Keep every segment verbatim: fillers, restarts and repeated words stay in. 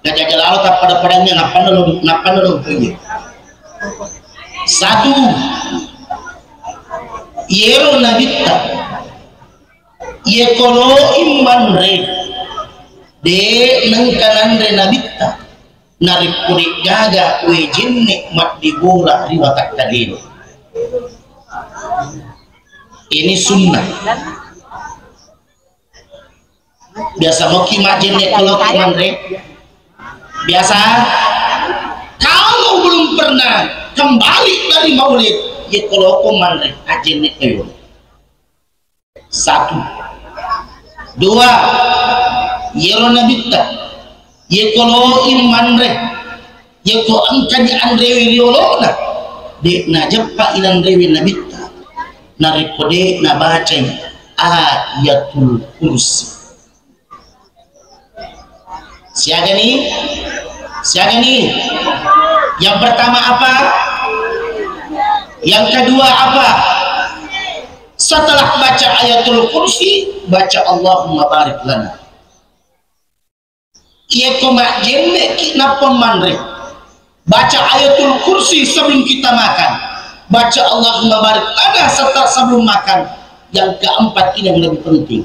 Gajaga lalo tappada-padanna, nappanna lo, nappanna lo, iya. Satu, iyero nabitta, iye kolo'i manre, de' nengka nanre nabitta, narekko de' gaga wae jenne' maddibola ri watakkalena. Ini sunnah. Biasa moki majjenne' kolo'i manre. Biasa, kamu belum pernah kembali dari maulid, ye koloko manre, ajjenne' kolo'i. Satu. Dua, yero nabitta, ye kolo'i manre, ye ko engka dianrewe ri olona, de' najeppa inanrewe nabitta, narekko de' nabacai Ayatul Kursi. Siaga ni? Siaga ni? Yang pertama apa? Yang kedua apa? Setelah baca Ayatul Kursi, baca Allahumma barik lana. Iya ko majjenne' ki nappa manre, baca Ayatul Kursi sebelum kita makan. Baca Allahumma barik lana setelah sebelum makan. Yang keempat ini yang lebih penting.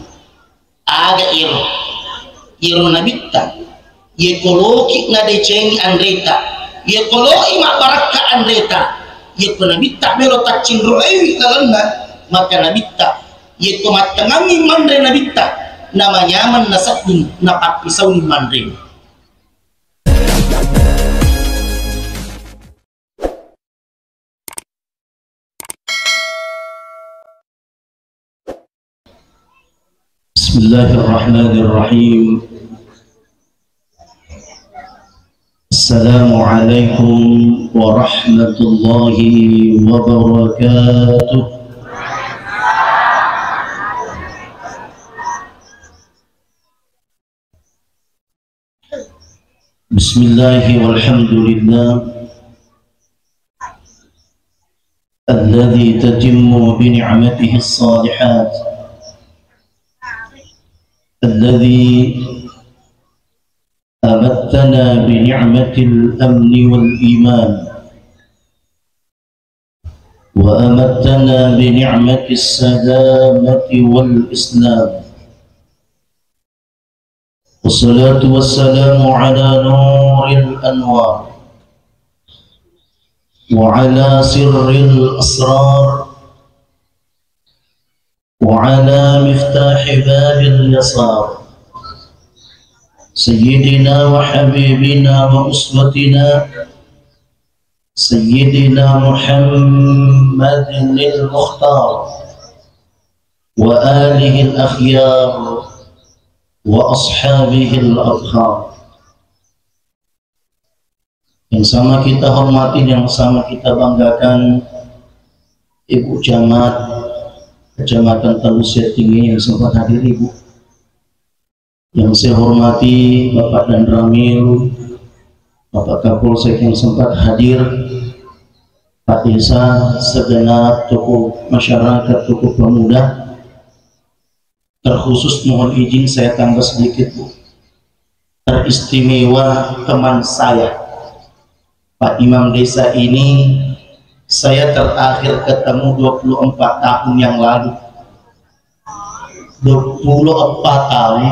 Aga iyaro? Iyaro nabitta, ye koloki nadecengi anreta, ye koloki mabbarakka anreta, ye ko nabitta melo taccinroewi lalenna, maka nabitta, ye ko mattengangi manre nabitta, namanyameng nasedding napappisauni manre. بسم الله الرحمن الرحيم. السلام عليكم ورحمة الله وبركاته. بسم الله والحمد لله الذي تتم بنعمته الصالحات، الذي أمتنا بنعمة الأمن والإيمان، وأمتنا بنعمة السلامة والإسلام. والصلاة والسلام على نور الأنوار، وعلى سر الأسرار، وعلى مفتاح باب اليسار، سيدنا وحبيبنا وأسوتنا سيدنا محمد المختار وآله الأخيار وأصحابه الأطهار. Yang sama kita hormati, yang sama kita banggakan, Ibu Camat Kecamatan Tellus Siattinge yang sempat hadir, Ibu. Yang saya hormati Bapak Danramil, Bapak Kapolsek yang sempat hadir, Pak Desa, segenap tokoh masyarakat, tokoh pemuda, terkhusus mohon izin saya tambah sedikit, Bu. Teristimewa teman saya, Pak Imam Desa ini, saya terakhir ketemu dua puluh empat tahun yang lalu. Dua puluh empat tahun,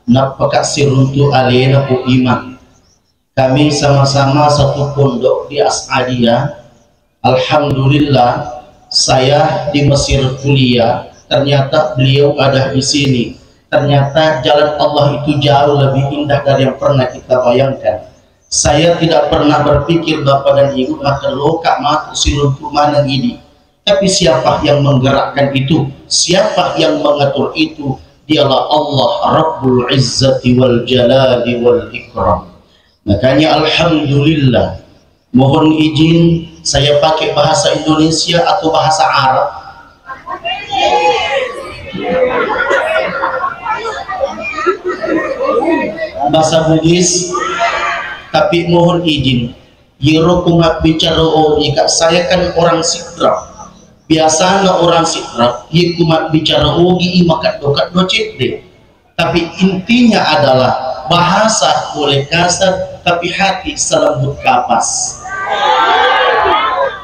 nappaka siruntu alena Pak Imam. Kami sama-sama satu pondok di As'adiyah. Alhamdulillah, saya di Mesir kuliah, ternyata beliau ada di sini. Ternyata jalan Allah itu jauh lebih indah dari yang pernah kita bayangkan. Saya tidak pernah berpikir, Bapak dan Ibu, maka loka matu siruntu maneng idi. Tapi siapa yang menggerakkan itu? Siapa yang mengatur itu? Dialah Allah Rabbul Izzati wal Jalali wal Ikram. Makanya alhamdulillah. Mohon izin saya pakai bahasa Indonesia atau bahasa Arab? Bahasa Bugis. Tapi mohon izin, iyero ku mabbicara ogi, Kak, saya kan orang Sidrap. Biasana orang Sidrap, iyero ku mabbicara ogi i makeddo-keddo cedde. Tapi intinya adalah Bahasa boleh kasar, tapi hati selembut kapas.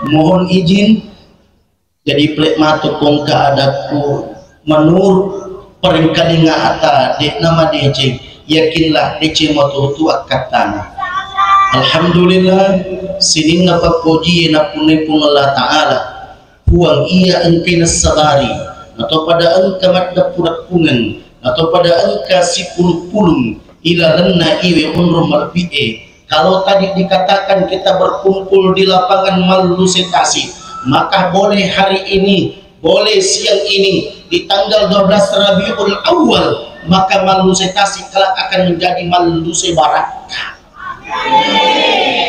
Mohon izin, jadi plek matu kongka adakku menurut perengkalinga ata dek nama deceng. Yakinlah deceng matu tu akkattana. Alhamdulillah, sininna pappoji napunai Puang Allah Ta'ala. Puang iya engkai nassabari, nato pada engka maddeppu-deppungeng, nato pada engka sipulung-pulung ilarenna iwe onrong malebbi'e. Kalau tadi dikatakan kita berkumpul di lapangan Malluse Tasi, maka boleh hari ini, boleh siang ini, di tanggal dua belas Rabiul Awal, maka Malluse Tasi kelak akan menjadi Malluse Barakka.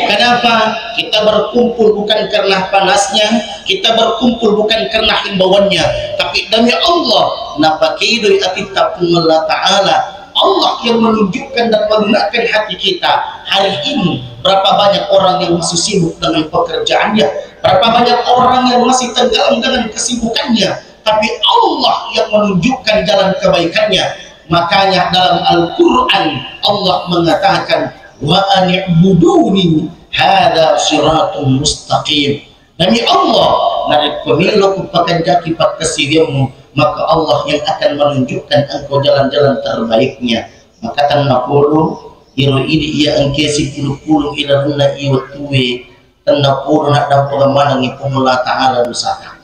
Kenapa? Kita berkumpul bukan karena panasnya, kita berkumpul bukan karena himbauannya, tapi demi Allah, napakedoi atitta Puang Allah Ta'ala. Allah yang menunjukkan dan melunakkan hati kita. Hari ini, berapa banyak orang yang masih sibuk dengan pekerjaannya, berapa banyak orang yang masih tenggelam dengan kesibukannya, tapi Allah yang menunjukkan jalan kebaikannya. Makanya dalam Al-Quran Allah mengatakan, "Wa ani'buduni hadza siratun mustaqim." Demi Allah, narekko melo kupakanjaki pakkasiwiammu, maka Allah yang akan menunjukkan engkau jalan-jalan terbaiknya. Maka tennapodo iro idi iya engke sipulung-pulung ilarenna iwettue, tennapodo naddampengeng manengngi Puang Allah Ta'ala dosata.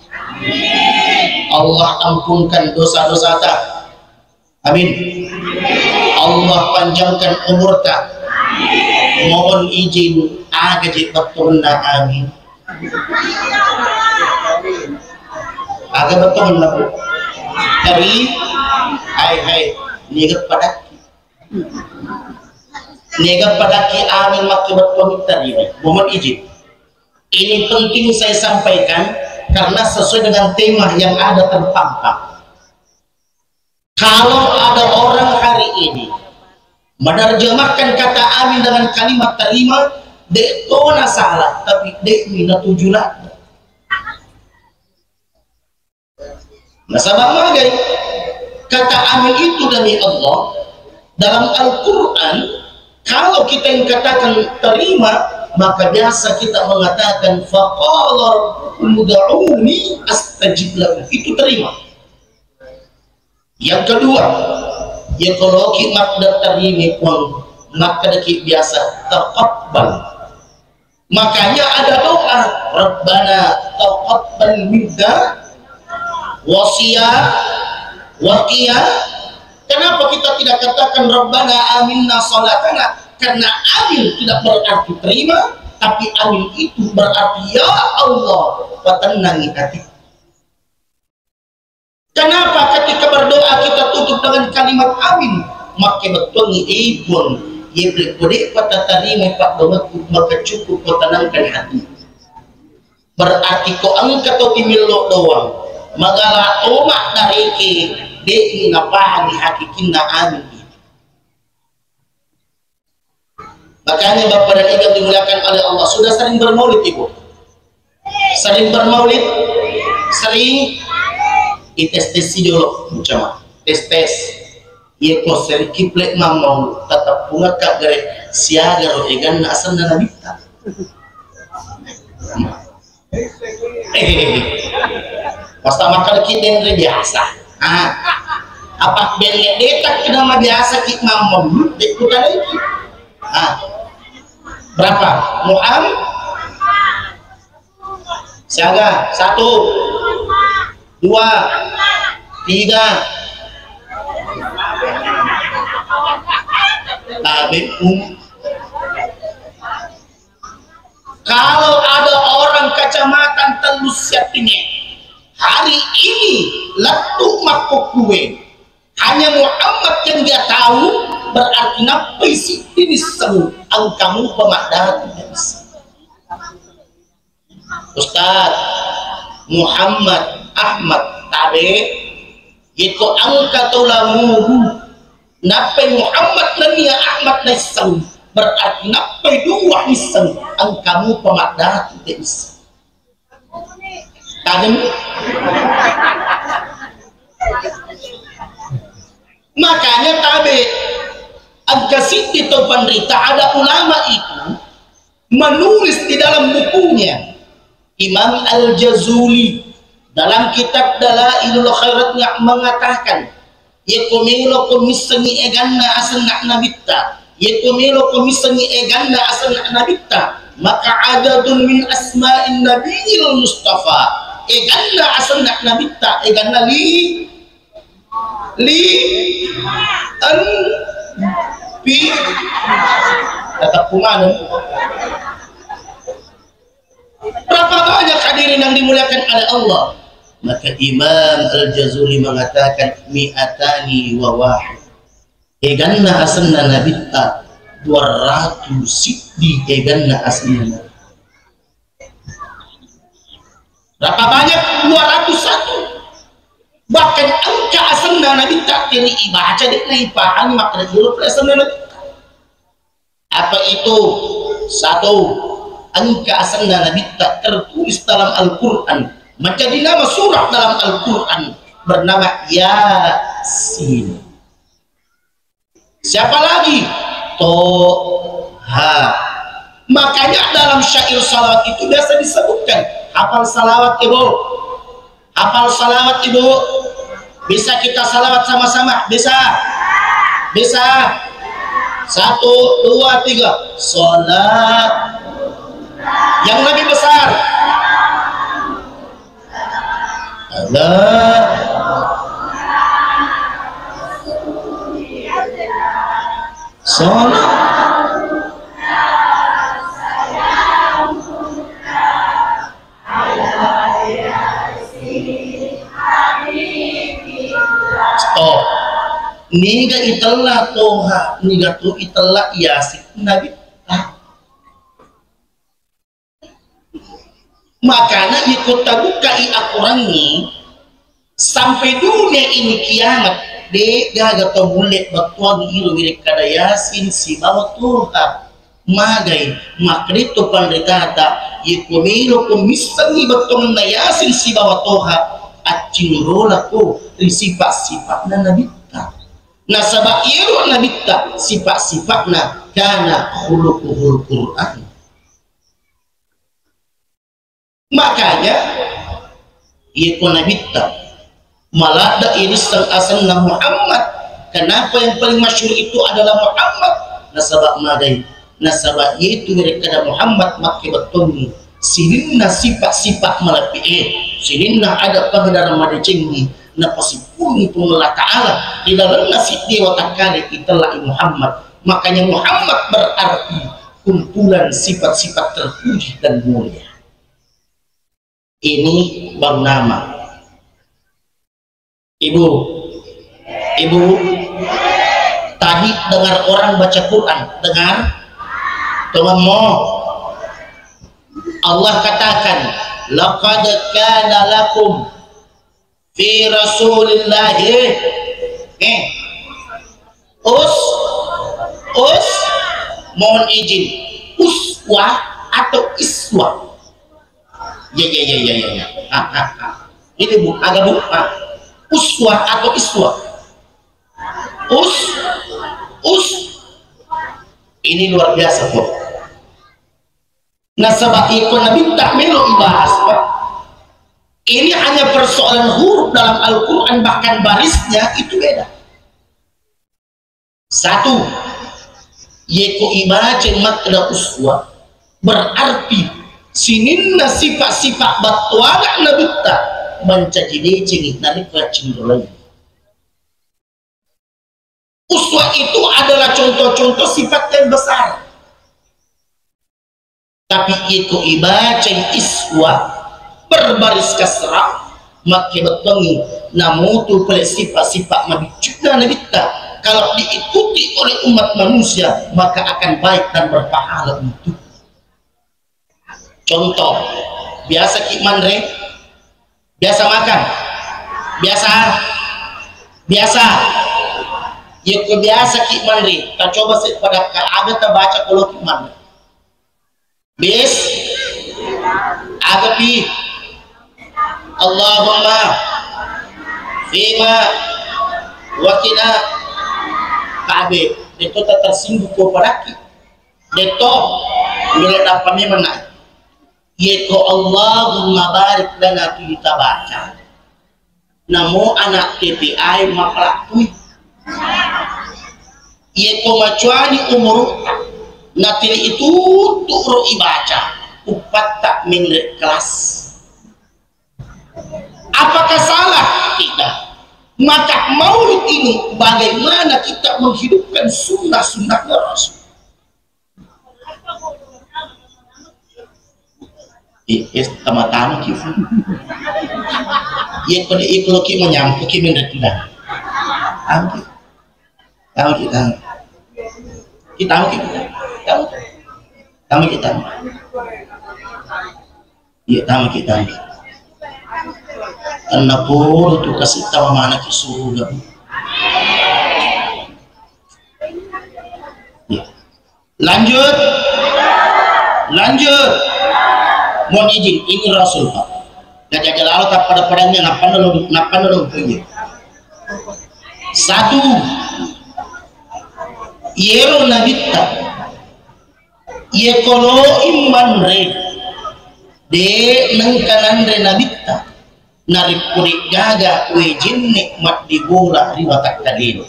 Allah ampunkan dosa-dosata. Amin. Allah panjangkan umurta. Mohon izin, aga je bettuanna amin? Aga bettuanna, Bu? Teri, hai, hai, niga padakki. Niga padakki amin makke bettuang teri. Mohon izin. Ini penting saya sampaikan karena sesuai dengan tema yang ada terpampang. Kalau ada orang hari ini menerjemahkan kata amin dengan kalimat terima, dek tona salah, tapi dek mina tujuh lah. Nasaba magai kata amin itu dari Allah dalam Al-Quran, kalau kita yang katakan terima, maka biasa kita mengatakan, "Faqala rabbukum ud'uni astajib lakum." Itu terima. Yang kedua, ya kalau ki makna terima, Puang, maka deki biasa taqabbal. Makanya ada doa, "Rabbana taqabbal minna wa siya-, wa qiya-." Kenapa kita tidak katakan, "Rabbana aminna salatana"? Karena amin tidak berarti terima, tapi amin itu berarti, "Ya Allah, patennangi hati." Kenapa ketika berdoa kita tutup dengan kalimat amin? Makke bettuangngi, "Eh, Puang, ye pole ko de'pa tatarimai paddoangekku, maka cukup ko tenangkan hati." Berarti ko engka to timillo doang, magala toma nareke, de'ni napahangi hakikinna amin itu. Makanya Bapak dan Ibu yang dimuliakan oleh Allah, sudah sering bermaulid, Ibu? Sering bermaulid? Sering? Ites-tesi jolo, Jama. Tes-tes. Iya ko sering kiplek mamau, tetap punga kak gare siaga ro eganna asenna nabitta. Pasta makkeda ki denre biasa. Ah. Apa belle detak ki nama biasa ki mamma de kutana iki. Ah. Berapa? Muam? Siaga? Satu. Dua. Tiga. Tabe um. Kalau ada orang kecamatan Tellu Siattinge hari ini lettu makkukkue, hanya Muhammad yang dia tahu, berarti nappai siddini sebut engkamu pemadati. Ustaz Muhammad Ahmad tabe, iko engka tau lamudu. Nappai Muhammad nennia Ahmad naisseng, berarti nappai dua isseng, engkamu pamaddatu te isseng. Tajeng? Makanya tabe. Engka siddi tau panrita, ada ulama itu menulis di dalam bukunya, Imam Al-Jazuli dalam kitab Dalailul Khairatnya mengatakan, yeko meloko missengi eganna asenna nabitta, yeko meloko missengi eganna asenna nabitta, maka adadun min asma'in nabiyil mustafa, eganna asenna nabitta, eganna li Li an pi Tetap kumaneng. Berapa banyak hadirin yang dimuliakan oleh Allah? Maka Imam Al-Jazuli mengatakan, mi'atani wa wahid. Eganna asenna nabitta dua ratus siddi, eganna asenna nabitta. Berapa banyak? Dua ratus satu. Bahkan engka asenna nabitta teri ibaca, de'na ipahami makkeda iyaro asenna nabitta. Apa itu? Satu, engka asenna nabitta tertulis dalam Al-Quran, menjadi nama surah dalam Al-Quran, bernama Yasin. Siapa lagi? Toha. Makanya dalam syair salawat itu biasa disebutkan, hafal salawat, Ibu? Hafal salawat, Ibu? Bisa kita salawat sama-sama? Bisa? Bisa? Satu, dua, tiga. Salat. Yang lebih besar. Allah. Salat. Stop. Niga itella Toha, niga tu itella Yasin, Nabi. Ah. Makana iko tabukai akorangnge, sampai dunia ini kiamat, de gaga tau mulle bettuangi iro wirekkada Yasin sibawa Toha. Magai, makkedai to panritata, iko meloko missengi bettuanna Yasin sibawa Toha, accinrolako ri sipa-sipa'na nabitta. Nasaba iyaro nabitta sipa-sipa'na kana khuluquhul Qur'an. Makanya, iyako nabitta maladda irisseng asenna Muhammad. Kenapa yang paling masyhur itu adalah Muhammad? Nasaba magai, nasaba itu mereka Muhammad makke bettongi sininna sifat-sifat malappi e, sininna ada pengedaran madecengi, napasipulungi Puang Allah Ta'ala di dalamna siddi watakkale itellai Muhammad. Makanya Muhammad berarti kumpulan sifat-sifat terpuji dan mulia. Ini baru nama. Ibu, ibu, tadi dengar orang baca Quran, dengar? Tongenmo. Allah katakan, laqad kana lakum fi Rasulillahi, eh, us, us, mohon izin, uswa atau iswa? Ya, ya, ya, ya, ya, ya. Ah, ah, ah. Ini, Bu, agak, Bu, ah. Uswa atau iswa? Us, us. Ini luar biasa, Bu. Nasaba iko nabitta melo ibahas, Pak. Ini hanya persoalan huruf dalam Al-Quran, bahkan barisnya itu beda. Satu, yeko ibaca makkeda uswa, berarti sininna sifat-sifat battuana nabitta mancaji decengi narekko accinrolai. Uswa itu adalah contoh-contoh sifat yang besar. Tapi iko ibacai iswa berbaris kasrah, makke bettongi namutu pole sifat-sifat mabiccuna nabitta. Kalau diikuti oleh umat manusia, maka akan baik dan berpahala untuk. Contoh, biasa ki manre, biasa makan, biasa, biasa. Yeko biasa ki manre, tacoba se pada ka aga tabaca kalau ki manre. Bis, aga pi, Allahumma fima wakina kabe. De'to tatersinggung ko padakki. De'to, melo nappa memang na. Yeko Allahumma barik lana tu tabaca. Namo anak T P A e mapalattui. Yeko macuani umuru, natili itu turo ibaca, upatta menre kelas. Apakah salah? Tidak. Maka maulid ini bagaimana kita menghidupkan sunnah-sunnahnya Rasul. Eh, eh, tama-tama ki. Iya, kalau, iya, kalau ki menyampu ki mendatang. Angki. Tahu kita. Kita tahu kita. Tahu. Tahu kita. Iya, tama kita. Karena poro tu kasih tahu mana ki suruga. Iya. Lanjut. Lanjut. Mohon izin, ini Rasul, Pak. Gak jaga lalu tak pada-padanya, nappa lo, nappa lo, iya. Satu. Yero nabitta. Ye kolo'i manre, de' nengka nanre nabitta, narekko de' gaga wae jenne' maddibola ri watakkalena.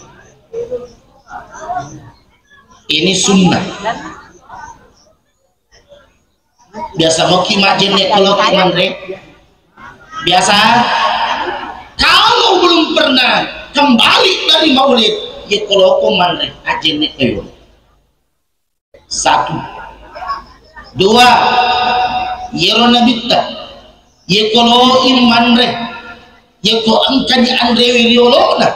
Ini sunnah. Biasa moki majjenne' kolo'i manre. Biasa. Kalau belum pernah kembali dari maulid, ye koloko manre, ajjenne' koyo. Satu. Dua, yero nabitta, ye kolo'i manre, ye ko engkani anrewe riolona,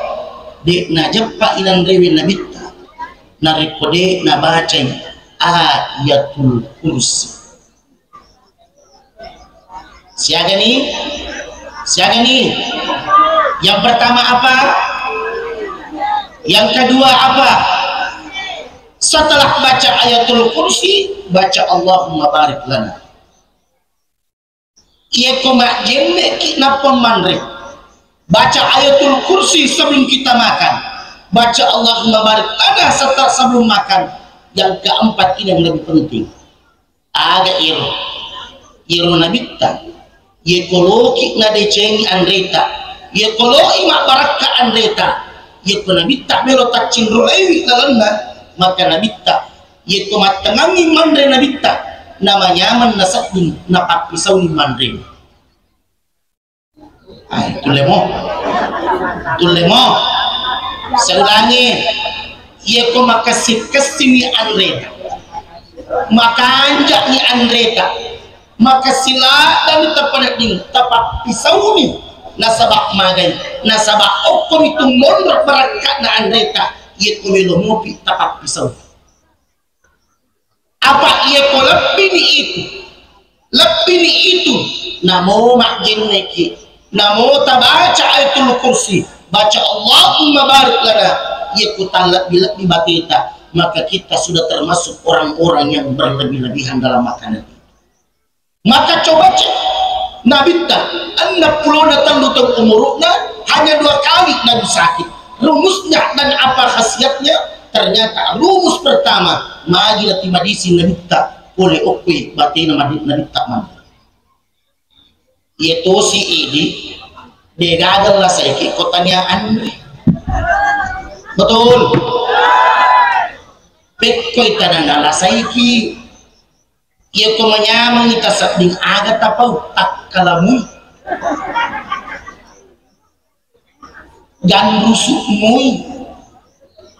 de' najeppa inanrewe nabitta, narekko de' nabacai Ayatul Kursi. Siaga ni? Siaga ni? Yang pertama apa? Yang kedua apa? Setelah baca Ayatul Kursi, baca Allahumma barik lana. Iya ko majjenne' ki nappa manre. Baca Ayatul Kursi sebelum kita makan. Baca Allahumma barik lana setelah sebelum makan. Yang keempat ini yang lebih penting. Aga iro? Iro nabitta. Ye koloki nadecengi anreta. Ye kolo'i mabbarakka anreta. Ye ko nabitta melo taccinroewi lalenna, maka nabitta. Ye ko mattengangi manre nabitta, namanyaman nasedding napappisauni manre. Ai, tulle mo. Tulle mo. Seulangi, iya ko makessi-kessini anreta. Makanja'ni anreta. Makessi laddani tapanedding, tapappisauni. Nasaba magai, nasaba okkomi tu monro barakka'na anreta, iya ko melo mopi tapappisauni. Apa iya ko lebbini itu, lebbini itu, namo majjenneki, namo tabaca Ayatul Kursi, baca Allahumma barik lana, iya ko tallebbi-lebbi bateta, maka kita sudah termasuk orang-orang yang berlebih-lebihan dalam makanan itu. Maka coba cek, nabitta, enneng pulona tellu taung umuru'na, hanya dua kali Nabi sakit. Rumusnya dan apa khasiatnya? Ternyata rumus pertama, magi natimadisi nabitta, pole okkoi batena madi-, nabitta mandi. Iya tosi idi, degaga lasaiki ko tania anre. Betul. Pekkoi tanana lasaiki. Iya ko manyameng tasedding aga tapau takkalamui. Ganrusumui.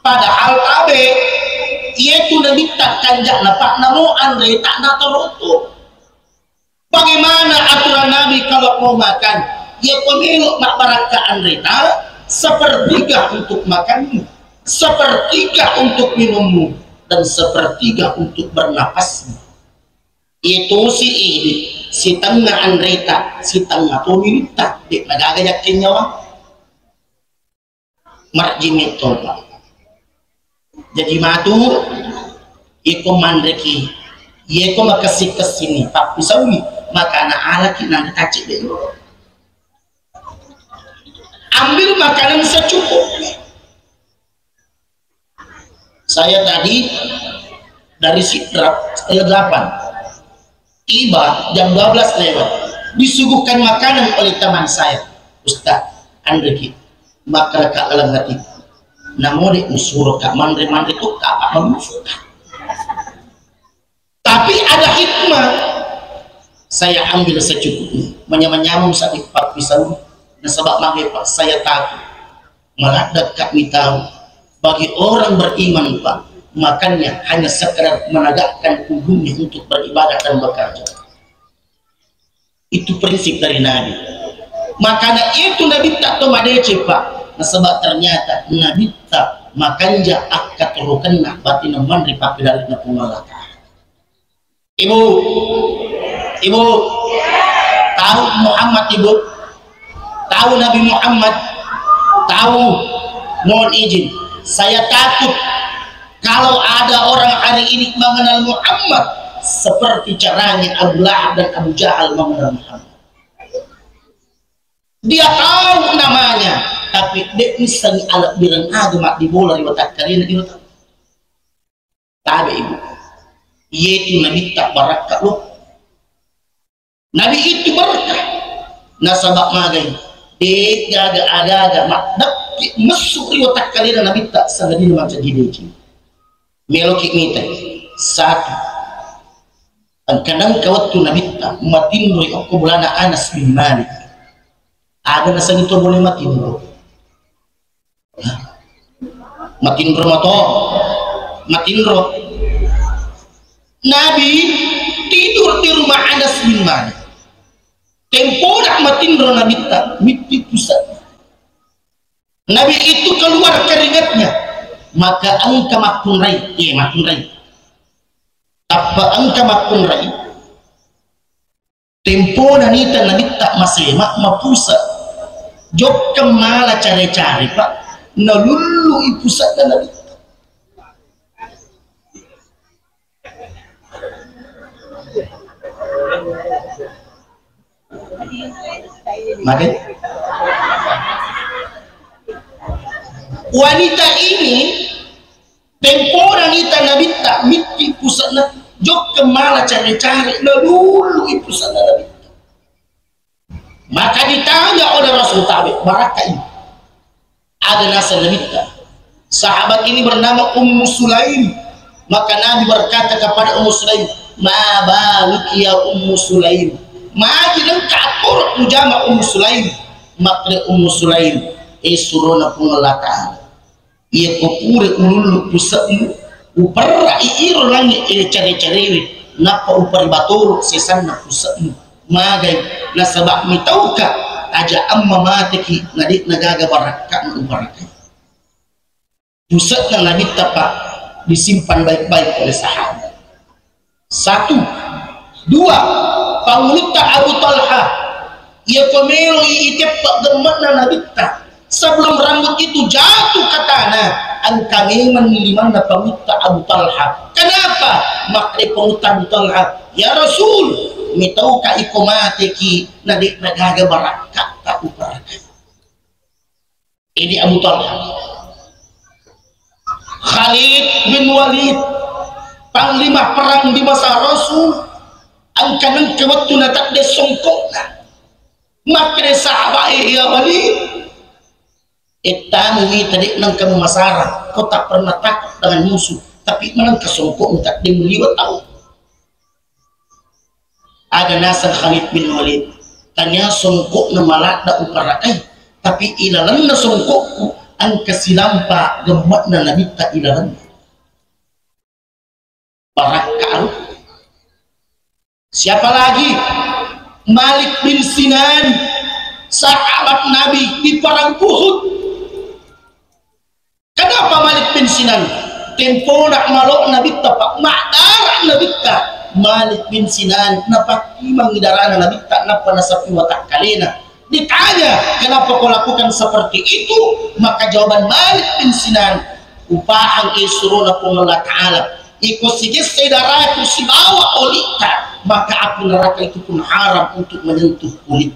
Padahal tabe, iya tu nabitta kanja'na, Pak, namo anreta nataroto. Bagaimana aturan Nabi kalau mau makan? Iya ko melo mabbarakka anreta, sepertiga untuk makanmu, sepertiga untuk minummu, dan sepertiga untuk bernapasmu. Itu si idi, sitengnga anreta, sitengnga to minutta, de' nagaga yakke nyawa. Marjimi toba. Jadi matu, iko manreki, iko makessi-kessini, pappisauni, maka na alaki nanre tacce de'. Ambil makanan secukupnya. Saya tadi dari Sidrap setengah delapan. Tiba jam dua belas lewat. Disuguhkan makanan oleh teman saya. "Ustaz, anre ki, makkeda ka laleng hati. Namo de' musuro ka manre-manre tu ka apa mamusu ka." Tapi ada hikmah. Saya ambil secukupnya. Manyameng-nyameng sa' di Pak Pisau. Nasaba' magai, Pak, saya takut. Maladde' ka mitau. Bagi orang beriman, Pak, makannya hanya sekedar menegakkan punggungnya untuk beribadah dan bekerja. Itu prinsip dari Nabi. Makanya itu Nabitta to madeceng, Pak. Nasaba' ternyata Nabitta makanja akkatorokenna batinna manre pappilarinna Puang Allah Ta'ala. Ibu, Ibu, tahu Muhammad, Ibu? Tahu Nabi Muhammad? Tahu? Mohon izin, saya takut kalau ada orang hari ini mengenal Muhammad seperti caranya Abu Lahab dan Abu Jahal mengenal Muhammad. Dia tahu namanya, tapi de' missengngi alebbireng aga maddibola ri watakkalena, iro tahu. Tabe, Ibu. Iyetu Nabitta barakka lo. Nabi itu berkah. Nasaba' magai, de' gaga aga-aga maddeppe' messu' ri watakkalena Nabitta sangadinna mancaji deceng. Meloki' mitai. Satu. Engka nengka wettu Nabitta matinroi okko bolana Anas bin Malik. Aga nasengi to bole matinro? Matinro mato, matinro. Nabi tidur di rumah Anas bin Malik. Tempona matinro Nabitta, mitti pusa'. Nabi itu keluar keringatnya, maka engka makkunrai, eh, makkunrai. Tappa engka makkunrai, tempona nita Nabitta masema, mapusa'. Jokkeng mala care-care, Pak, nalullu'i pusa'na Nabitta. Maka wanita ini, tempona nita Nabitta, mitti pusa'na, jokkeng mala care-care, nalullu'i pusa'na Nabitta. Maka ditanya oleh Rasul, tabe, barakka ini. Aga naseng Nabitta. Sahabat ini bernama Ummu Sulaim. Maka Nabi berkata kepada Ummu Sulaim, "Ma baluki ya Ummu Sulaim? Magi nengka atoro' mujama Ummu Sulaim?" Makkeda Ummu Sulaim, "Eh, surona Puang Allah Ta'ala, iya ko pura ulullu puse'mu, uperra'i iro langi' e care-carewe, nappa uparibatoro' sesanna puse'mu. Magai, nasaba' mitauka, aja' amma mateki, na de'na gaga barakka'na ubarakkai." Puse'na Nabitta, Pak, disimpan baik-baik oleh sahabat. Satu. Dua, pangulutta Abu Talha. Iya ko meloi iteppa gemme'na Nabitta, sebelum rambut itu jatuh ke tanah, engka memang limanna pangulutta Abu Talha. Kenapa? Makkeda pangulutta Abu Talha, "Ya Rasul, mitauka iko mateki, na de'na gaga barakka'ta uparakkai." Ini Abu Talha. Khalid bin Walid, panglima perang di masa Rasul, engka nengka wettu natadde songkokna. Makkeda sahabat, "Eh, ya Walid, ettamu mita de' nengka mumasara, ko tak pernah takut dengan musuh, tapi menengka songkokmu tadde muliwa tau." Aga naseng Khalid bin Walid, tania songkokna maladda uparakai, tapi ilalenna songkokku engka silampa gemme'na Nabitta ilalenna. Barakka. Siapa lagi? Malik bin Sinan, sahabat Nabi di perang Uhud. Kenapa Malik bin Sinan? Tempona malo Nabitta, Pak, maddara Nabitta. Malik bin Sinan napattimangi darana Nabitta, nappa nasapi watakkalena. Ditanya, "Kenapa kau lakukan seperti itu?" Maka jawaban Malik bin Sinan, "Upahang e surona Puang Allah Ta'ala, iko sigessai daraku sibawa olitta, maka api neraka itu pun haram untuk menyentuh kulit."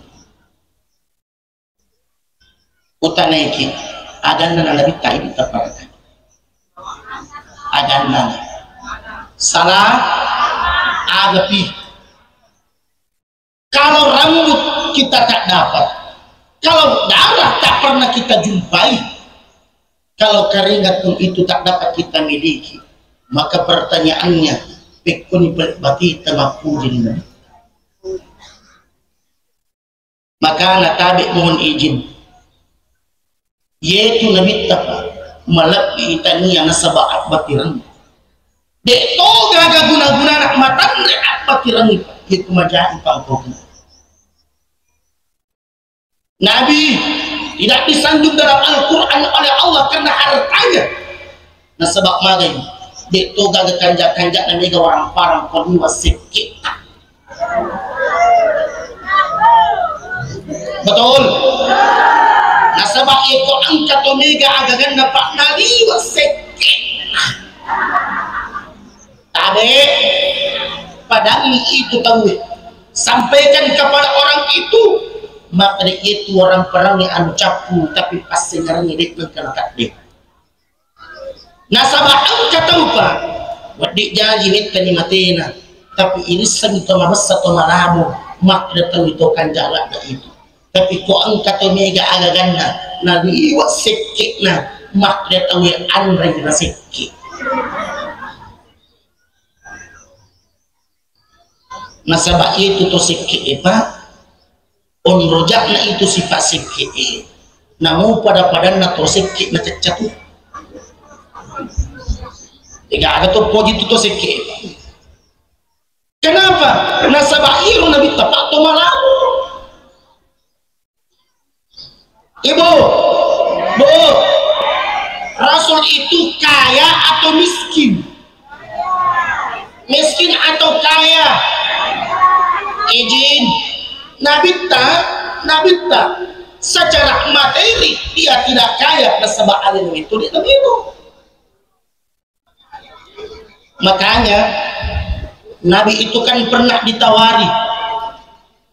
Utanaiki, aganna na Nabitta idi taparaka. Aganna. Salah, agapi. Kalau rambut kita tak dapat, kalau darah tak pernah kita jumpai, kalau keringat pun itu tak dapat kita miliki, maka pertanyaannya, pekkoni pale batita mappuji ri Nabi? Makana tabe mohon izin. Yetu Nabitta, Pak, malebbi tania nasaba abbatireng. De' to gaga guna-gunana matanre abbatireng, Pak, yetu majai pangkogi. Nabi tidak disanjung dalam Al-Quran oleh Allah karena hartanya. Nasaba magai, de' to gaga kanja-kanja na mega warang-parang ko liwa' sekke'. Betul? Nasaba iko engka to mega agaganna, Pak, naliwa' sekke'. Tabe, padangi itu tauwe. Sampaikan kepada orang itu, maka itu orang perangnya anu cappu, tapi passengerangi de' nengka nakadde. Nasaba engka tau, Pak, wedding jaji mettani matena, tapi inissengi to mabessa to malabo, makkeda tau itu kan jalanna itu. Tapi ko engka to mega agaganna, naliwa' sekke'na, makkeda tauwe anrei na sekke'. Nasaba itu to sekke'e, Pak, onroja'na itu sifat sekke'e, namo pada-padanna to sekke' na cacca tu. Ega aga to poji tu to sekke'e, Pak. Kenapa? Nasaba iro Nabitta, Pak, to malabo. Ibu, Bu, Rasul itu kaya atau miskin? Miskin atau kaya? Izin. Nabitta, Nabitta, secara materi dia tidak kaya, nasaba alena itu dia namiru. Makanya Nabi itu kan pernah ditawari.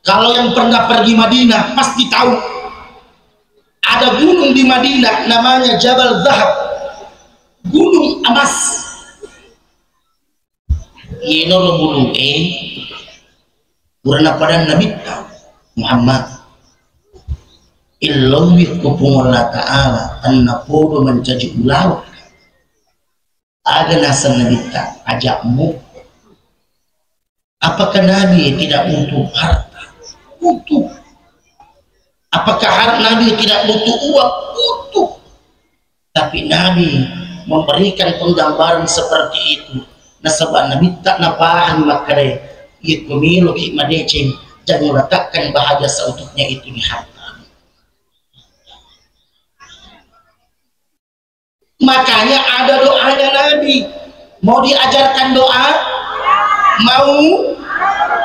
Kalau yang pernah pergi Madinah pasti tahu. Ada gunung di Madinah namanya Jabal Zahab, gunung emas. Yenaro gunung e, purana padan Nabitta, Muhammad, illowi ko Puang Allah Ta'ala, tennapodo mancaji ulaweng. Aga naseng Nabitta, ajakmu. Apakah Nabi tidak butuh harta? Butuh. Apakah har-, Nabi tidak butuh uang? Butuh. Tapi Nabi memberikan penggambaran seperti itu. Nasaba Nabitta napahang makkeda, iya ko meloki madeceng, jangan letakkan bahagia seutuhnya itu di harta. Makanya ada doanya Nabi. Mau diajarkan doa? Mau?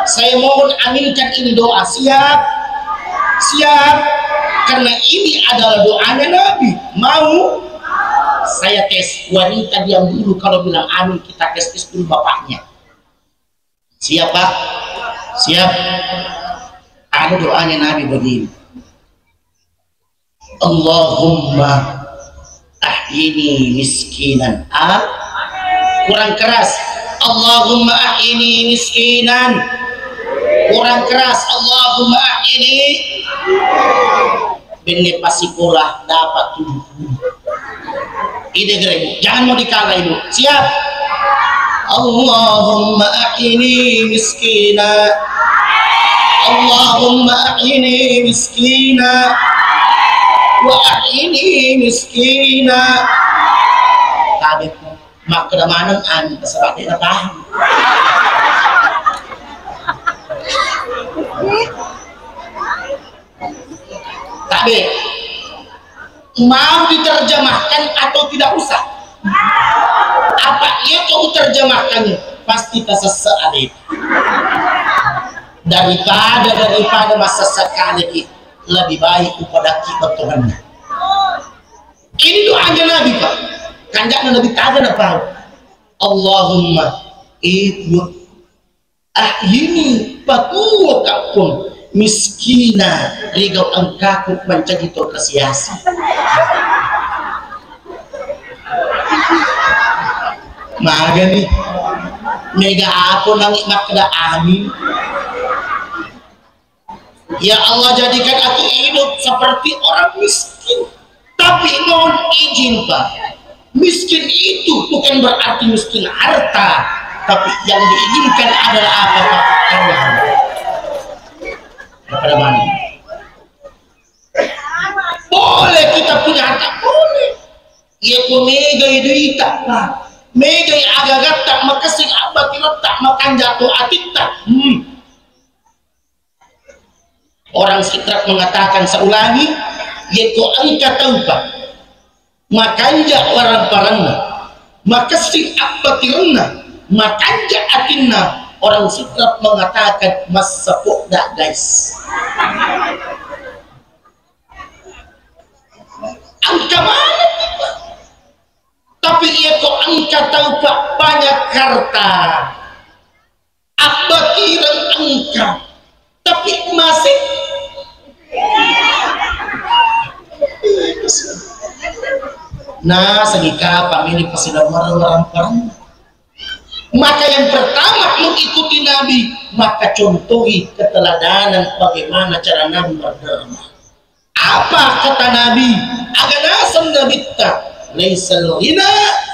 Saya mohon aminkan ini doa. Siap? Siap? Karena ini adalah doanya Nabi. Mau? Saya tes. Wanita diam dulu kalau bilang amin, kita tes-tes dulu bapaknya. Siap, Pak? Siap? Ada doanya Nabi begini. Allahumma ahyini miskinan. Ah? Kurang keras. Allahumma ahyini miskinan. Kurang keras. Allahumma ahyini. Benne pasikola dapat tujuh puluh. Ide gere, Bu. Jangan mau dikalah, Ibu. Siap? Allahumma ahyini miskina. Allahumma ahyini miskina. Wa ahyini miskina. Tabe, makkeda maneng, anjing, terserah dia, tahan. Tabe, mau diterjemahkan atau tidak usah? Apa iya kau terjemahkan? Pasti tersesat, adik. Daripada, daripada masa sekali, lebih baik upadaki betulannya. Ini doanya Nabi, Pak. Kanjana Nabi taga na pau. Allahumma, eh, Puang, ahyini, patuo kappung miskina, rigau engkaku mancaji to kasiasi. Magani. Mega aku nangis makkeda amin. Ya Allah, jadikan aku hidup seperti orang miskin. Tapi mohon izin, Pak. Miskin itu bukan berarti miskin harta, tapi yang diinginkan adalah apa, Pak? Allah. Kepada mana? Boleh kita punya harta, boleh. Iya, ko mega duita, Pak. Mega aga-agatta, makessing abbatiretta, makanja to atitta. Hmm. Orang Sidrap mengatakan, saya ulangi, yeko engka taupa makanja waramparanna, makessing abbatiretta, makanja atinna, orang Sidrap mengatakan, massapodda, guys. Engka maneng, Pak. Tapi yeko engka taupa banyak harta, abbatireng engka, tapi masih nah, segi kapang ini pasti ada orang-orang. Maka yang pertama mengikuti Nabi, maka contohi keteladanan bagaimana cara Nabi berderma. Apa kata Nabi? Aga naseng Nabitta, "Laisal ghina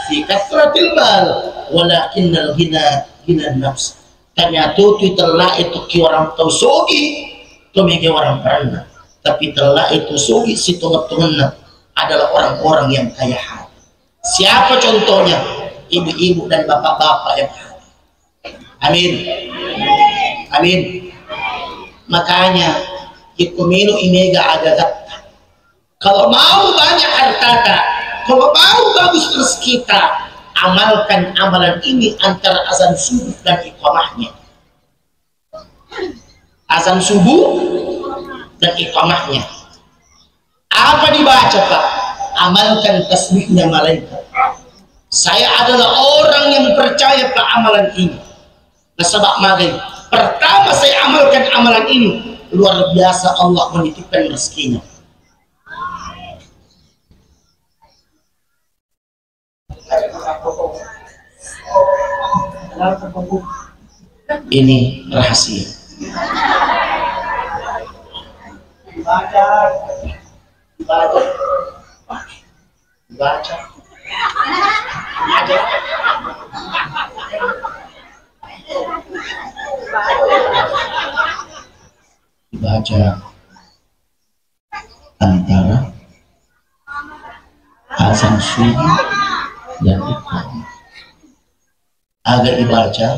fi katsratil mal, walakinnal ghina ghinan nafs." Tanya tu, tu tella itu ki orang tau sogi, tu mega waramparanna. Tapi tella itu sogi sitongeng-tongenna adalah orang-orang yang kaya hati. Siapa contohnya? Ibu-ibu dan bapak-bapak yang hadir. Amin. Amin. Makanya, iko melo imega aga-agatta. Kalau mau banyak hartata, kalau mau bagus rezekita, amalkan amalan ini antara azan subuh dan iqamahnya. Azan subuh dan iqamahnya. Apa dibaca, Pak? Amalkan tasbihnya malaikat. Saya adalah orang yang percaya, Pak, amalan ini. Nasaba magai, pertama saya amalkan amalan ini, luar biasa Allah menitipkan rezekinya. Ini rahasia. Baca, baca, baca. Dibaca antara azan subuh dan iqamah. Aga dibaca,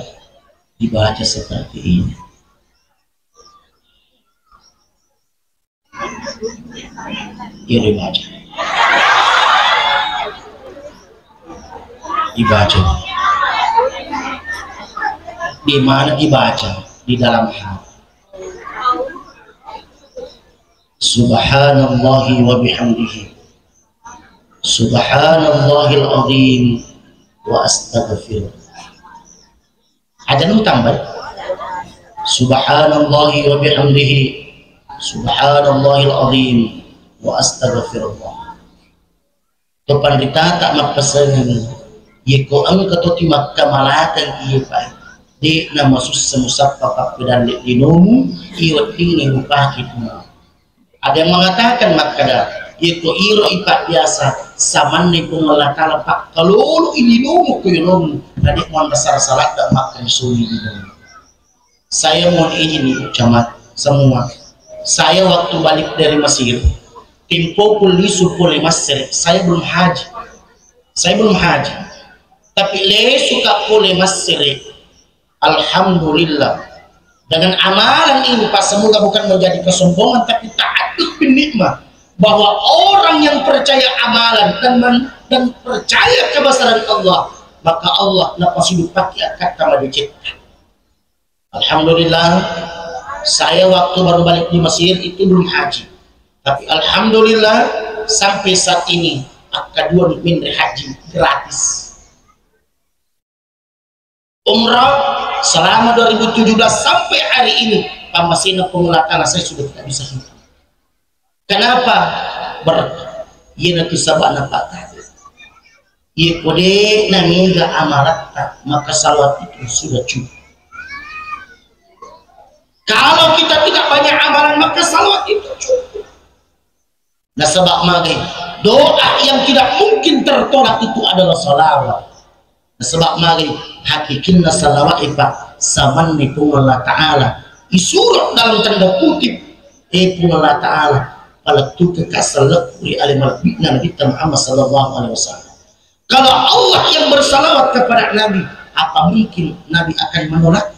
dibaca seperti ini. Iya, dibaca. Dibaca. Di mana dibaca? Di dalam hati. Subhanallahi wa bihamdihi. Subhanallahil azim wa astaghfirullah. Aja nu tambai. Subhanallahi wa bihamdihi. Subhanallahil azim wa astaghfirullah. To panritata mappasengeng, yeko engka to ti makkamalakeng iye pai, de'na masussa musappa pappedalle linomu, iye weddingnge mupake tu. Ada yang mengatakan makkeda, yeko iro ipabbiasa samanne Puang Allah Taala pakkalolo i linomu ko yolomu, na de' muanrasa-rasa ladde makkarisoni linomu. Saya mohon izin, Ibu Camat, semua. Saya waktu balik dari Mesir, tempoku lisu pole Mesir, saya belum haji. Saya belum haji. Tapi lesu ka pole Mesir, alhamdulillah. Dengan amalan ini, Pak, semoga bukan menjadi kesombongan, tapi ta'addud bin nikmah. Bahwa orang yang percaya amalan dan men-, dan percaya kebesaran Allah, maka Allah napasidu pake akkatta madecetta. Alhamdulillah, saya waktu baru balik di Mesir itu belum haji. Tapi alhamdulillah, sampai saat ini, akkadua menre haji gratis. Umrah selama dua ribu tujuh belas sampai hari ini, pamasena Puang Allah Taala saya sudah tidak bisa hitung. Kenapa? Berkah. Iyanatu sabana Pak. Iya ko de' na mega amalatta, maka salawat itu sudah cukup. Kalau kita tidak banyak amalan, maka salawat itu cukup. Nasaba' magai, doa yang tidak mungkin tertolak itu adalah salawat. Nasaba' magai, hakikinna salawat, Pak, samanni Puang Allah Ta'ala. Isuro dalam tanda kutip, eh, Puang Allah Ta'ala, palettukeng ka sellekku ri ale malebbi'na Nabitta Muhammad sallallahu alaihi wasallam. Kalau Allah yang bersalawat kepada Nabi, apa mungkin Nabi akan menolak?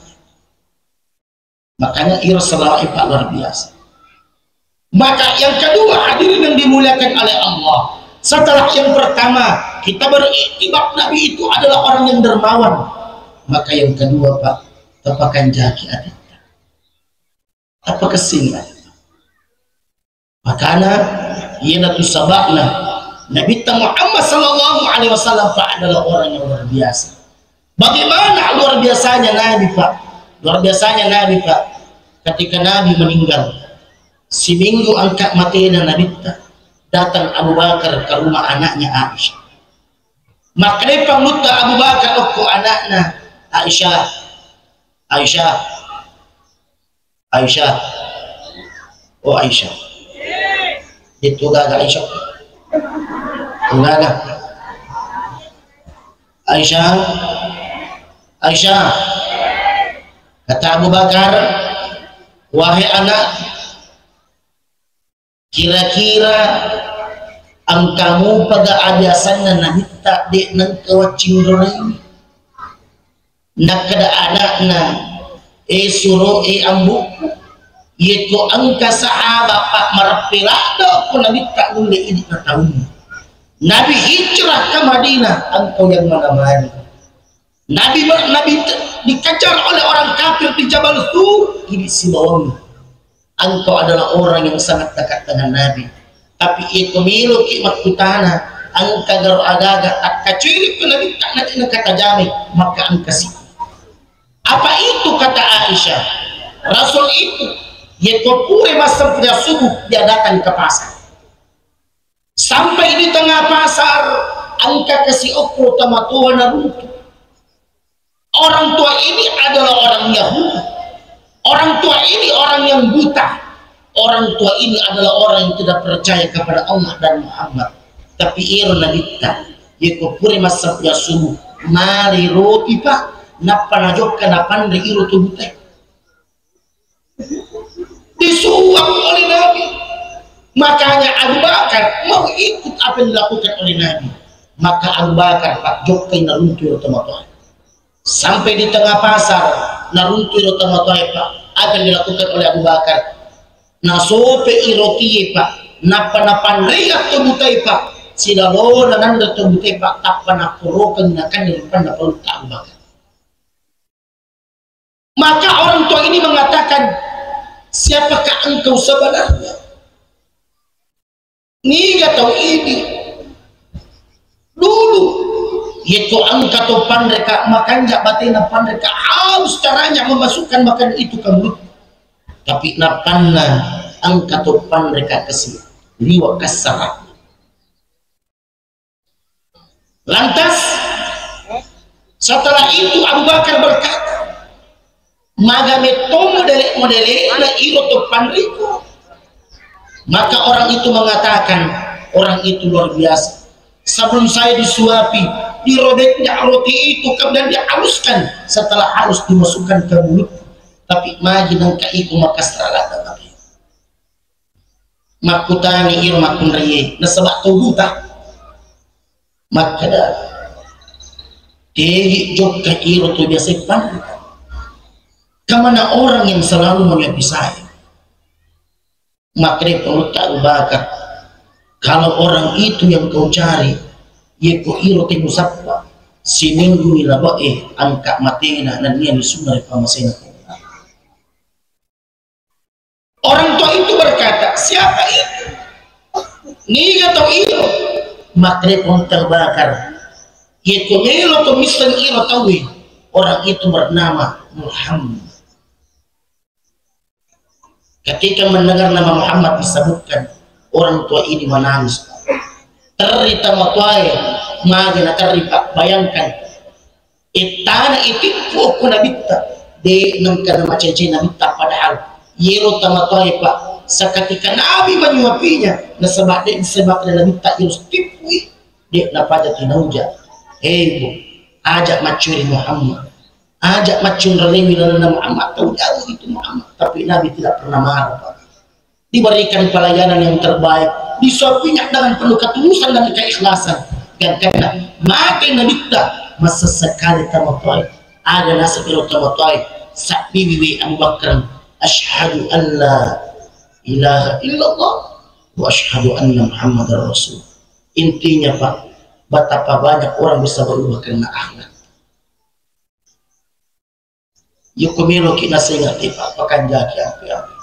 Makanya iro salawat, Pak, luar biasa. Maka yang kedua, hadirin yang dimuliakan oleh Allah, setelah yang pertama, kita beriktibar Nabi itu adalah orang yang dermawan. Maka yang kedua, Pak, tepakan jaki ati. Apa kesini? Makana, iyanatu saba'na Nabitta Muhammad sallallahu alaihi wasallam, Pak, adalah orang yang luar biasa. Bagaimana luar biasanya Nabi, Pak? Luar biasanya Nabi, Pak. Ketika Nabi meninggal, siminggu angka matena Nabitta, datang Abu Bakar ke rumah anaknya Aisyah. Makkedai pangulutta Abu Bakar okko anakna Aisyah, Aisyah, Aisyah. Oh, Aisyah. Itu gaga Aisyah. Itu gaga. Aisyah. Aisyah. Kata Abu Bakar, "Wahai anak, kira-kira engka mupaga abiasanna Nabitta de' nengka waccinrolai?" Nakkeda anakna, "Eh, suro, eh, ambu, yeko engka sahaba, Pak, mareppe ladde ko Nabitta nulle idi' nataunna. Nabi hijrah ke Madinah, engkau yang menemani. Nabi, Nabi te-, dikejar oleh orang kafir di Jabal Tur, idi' sibawangngi. Engkau adalah orang yang sangat dekat dengan Nabi. Tapi iko meloki makkutana, engka garo agaga takkacuilikku Nabitta na de' nakatajamai, maka engka si." Apa itu kata Aisyah? Rasul itu, yeko pura massembahyang subuh, dia datang ke pasar. Sampai di tengah pasar, engka kasi okko tomatoa naruntu. Orang tua ini adalah orang Yahudi. Orang tua ini orang yang buta. Orang tua ini adalah orang yang tidak percaya kepada Allah dan Muhammad. Tapi iro Nabitta, yeko pura massembahyang subuh, male roti, Pak, nappa najokka napanre iro to butae. Disuap oleh Nabi. Makanya Abu Bakar mau ikut apa yang dilakukan oleh Nabi. Maka Abu Bakar, Pak, jokkai naruntu iro tomatoa. Sampai di tengah pasar, naruntu iro tomatoa, Pak. Apa yang dilakukan oleh Abu Bakar? Nasope iro tie, Pak. Nappa napanreang to butae, Pak. Silalona nanre to butae, Pak. Tappa nakkorokengngi nakanni rupanna pangulutta Abu Bakar. Maka orang tua ini mengatakan, "Siapakah engkau sebenarnya? Niga tau idi'? Dulu, yeko engka to panreka, makanja batena panreka, harus caranya memasukkan makanan itu ke mulut. Tapi nappanna engka to panreka kasi liwa' kassara." Lantas, setelah itu Abu Bakar berkata, "Maga metto modele-modele'na iro to panriko?" Maka orang itu mengatakan, orang itu luar biasa. "Sebelum saya disuapi, dirobeknya roti itu, kemudian dihaluskan. Setelah halus, dimasukkan ke mulut. Tapi magi nengka iko makassara ladde." Makkutani iro makkunraie, nasaba tau buta. Makkeda, "Tegi jokka iro to biasa panre? Kemana orang yang selalu menyapi saya?" Makkeda pangulutta Abu Bakar, "Kalau orang itu yang kau cari, yeko iro te musappa, siminggu ni labe'e angka matena nennia lisunna ri pammasena." Orang tua itu berkata, "Siapa itu? Niga tau iro?" Makkeda pangulutta Abu Bakar, "Yeko melo ko misseng iro tauwe, orang itu bernama Muhammad." Ketika mendengar nama Muhammad disebutkan, orang tua ini menangis. Terri tomatoae, Magi naterri, Pak, bayangkan. Ettana itippu okko nabitta, de nengka namacancai nabitta, padahal yero tomatoae, Pak, seketika Nabi menyuapinya, nasaba de sebab nabitta yero tippui, de napaja tinauja. Hei, Bu, aja maccuri Muhammad, aja maccunralewi lalenna Muhammad, tau jauh itu Muhammad. Tapi Nabi tidak pernah marah, Pak. Diberikan pelayanan yang terbaik, disuapinya dengan penuh ketulusan dan keikhlasan. Dan karena mate nabitta, masa sekali tomatoae, ada nasib ero tomatoae, sabbiwi Abu Bakar, "Asyhadu an la ilaha illallah wa asyhadu anna Muhammadar Rasul." Intinya, Pak, betapa banyak orang bisa berubah karena akhlak. Yoko meloki nasenga te, Pak, pakanjaki ampe-ampe.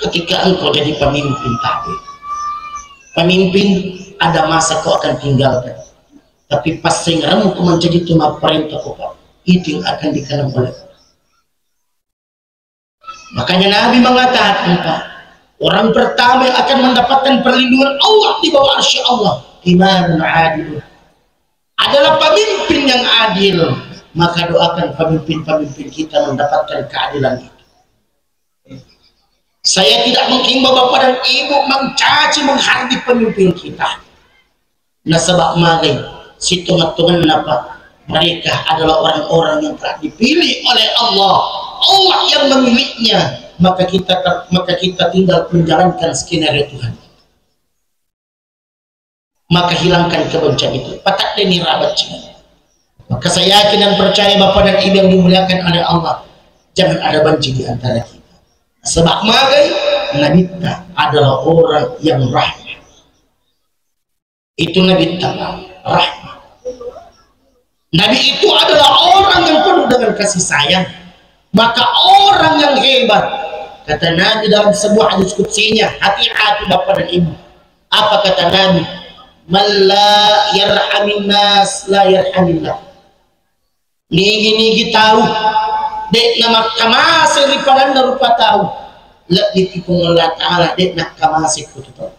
Ketika engkau jadi pemimpin, tabe. Pemimpin, ada masa kau akan tinggalkan. Tapi passengeranmu ko mancaji tu mapparenta ko, Pak, itu yang akan dikenang oleh orang. Makanya Nabi mengatakan, Pak, orang pertama yang akan mendapatkan perlindungan Allah di bawah arsy Allah, imamun adil, adalah pemimpin yang adil. Maka doakan pemimpin-pemimpin kita mendapatkan keadilan itu. Saya tidak menghimbau Bapak dan Ibu mencaci, menghardik pemimpin kita. Nasaba magai, sitonga-tonganna, Pak, mereka adalah orang-orang yang telah dipilih oleh Allah. Allah yang memilihnya, maka kita ter-, maka kita tinggal menjalankan skenario Tuhan. Maka hilangkan kebencian itu. Pataddeni rabaccing. Maka saya yakin dan percaya, Bapak dan Ibu yang dimuliakan oleh Allah, jangan ada benci di antara kita. Sebab magai, nabitta adalah orang yang rahmat. Itu nabitta, Pak, rahmat. Nabi itu adalah orang yang penuh dengan kasih sayang. Maka orang yang hebat, kata Nabi dalam sebuah hadis kutsinya, hati-hati Bapak dan Ibu. Apa kata Nabi? "Man la yarhamin nas la yarhamillah." Nigi-nigi tau de' namakkamase ri padanna rupa tau, lebbi ki Puang Allah Ta'ala de' nakkamase kutu tau.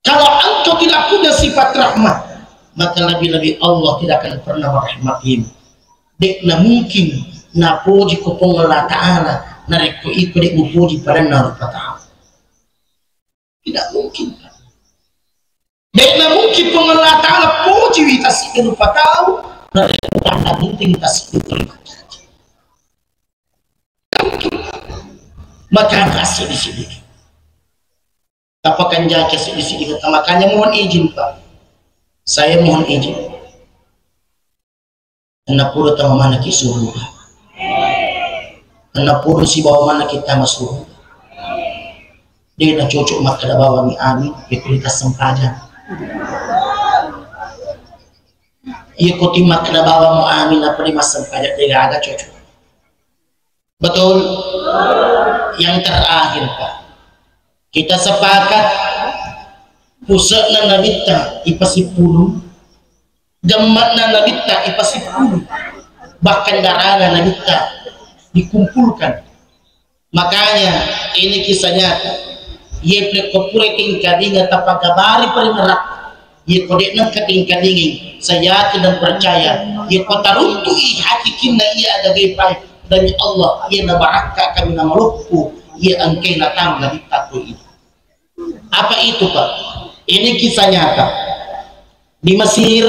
Kalau engkau tidak punya sifat rahmat, maka lebih-lebih Allah tidak akan pernah merahmatimu. De' namungkin napoji ko Puang Allah Ta'ala narekko iko de' mupoji padanna rupa tau. Tidak mungkin. De' namungkin Puang Allah Ta'ala pojiwi tassiddi rupa tau, narekko tanda penting tassiddi rupa tau. Maka tassiddi-siddi. Tapakanjaki siddi-siddi kata, makanya mohon izin, Pak. Saya mohon izin. Enna pura tama manaki suruga. Enna pura sibawa manaki tama suruga. De' nacocok makkeda bawang amin, pekuri tassempajang. Iya ko ti makkeda bawang amin, apa di massempajang, de' gaga cocok. Betul? Yang terakhir, Pak. Kita sepakat, puse'na nabitta ipasippulu, gemme'na nabitta ipasippulu, bahkan darana nabitta dikumpulkan. Makanya, ini kisah nyata. Iye pekko pura kengkalinga tapagabari paringerak. Iye ko de' nengka kengkalingi, saya yakin dan percaya, iye ko taruntu'i hakikinna iya agagai pai, demi Allah, iye nabarakka kami namaloppo, iye engkae natama nabitta ko ini. Apa itu, Pak? Ini kisah nyata. Di Mesir,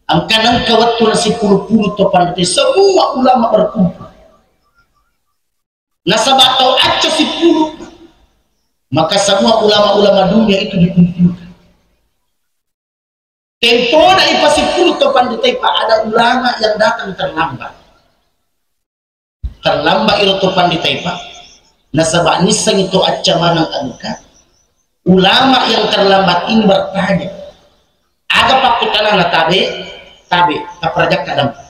engka nengka wettu nasipulu-pulu to panrita, semua ulama berkumpul. Nasaba tau acca sipulu, maka semua ulama-ulama dunia itu dikumpulkan. Tempona ipasippulu to panrita, Pak, ada ulama yang datang terlambat. Terlambat iro to panrita, Pak. Nasaba nissengi to acca maneng engka. Ulama yang terlambat ini bertanya, aga pakkutanana, tabe, tabe, taparajakka dampeng.